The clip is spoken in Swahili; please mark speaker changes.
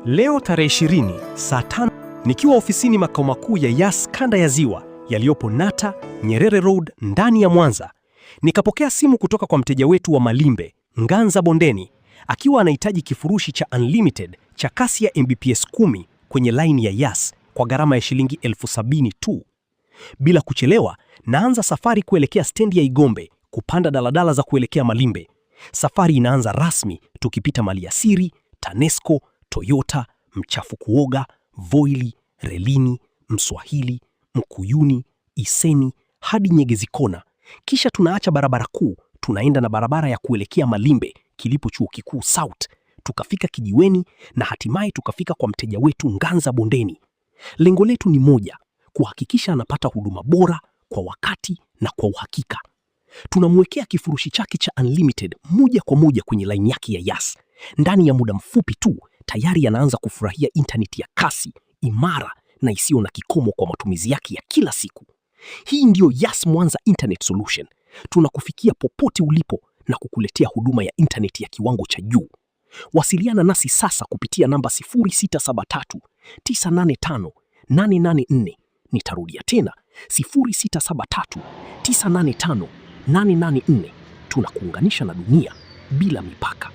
Speaker 1: Leo tarehe 20 saa 5 nikiwa ofisini makao makuu ya Yas kanda ya Ziwa yaliyopo Nata Nyerere Road ndani ya Mwanza, nikapokea simu kutoka kwa mteja wetu wa Malimbe Nganza Bondeni akiwa anahitaji kifurushi cha unlimited cha kasi ya Mbps 10 kwenye laini ya Yas kwa gharama ya shilingi 70,000 tu. Bila kuchelewa, naanza safari kuelekea stendi ya Igombe kupanda daladala za kuelekea Malimbe. Safari inaanza rasmi tukipita Maliasili, TANESCO, Toyota, Mchafu Kuoga, Voili, Relini, Mswahili, Mkuyuni, Iseni hadi Nyegezi Kona. Kisha tunaacha barabara kuu, tunaenda na barabara ya kuelekea Malimbe kilipo chuo kikuu SAUT, tukafika kijiweni na hatimaye tukafika kwa mteja wetu Nganza Bondeni. Lengo letu ni moja, kuhakikisha anapata huduma bora kwa wakati na kwa uhakika. Tunamwekea kifurushi chake cha unlimited moja kwa moja kwenye laini yake ya Yas. Ndani ya muda mfupi tu tayari anaanza kufurahia intaneti ya kasi, imara na isiyo na kikomo kwa matumizi yake ya kila siku. Hii ndiyo Yas Mwanza Internet Solution. Tunakufikia popote ulipo na kukuletea huduma ya intaneti ya kiwango cha juu. Wasiliana nasi sasa kupitia namba 0673 985 884. Nitarudia tena 0673 985 884. Tunakuunganisha na dunia bila mipaka.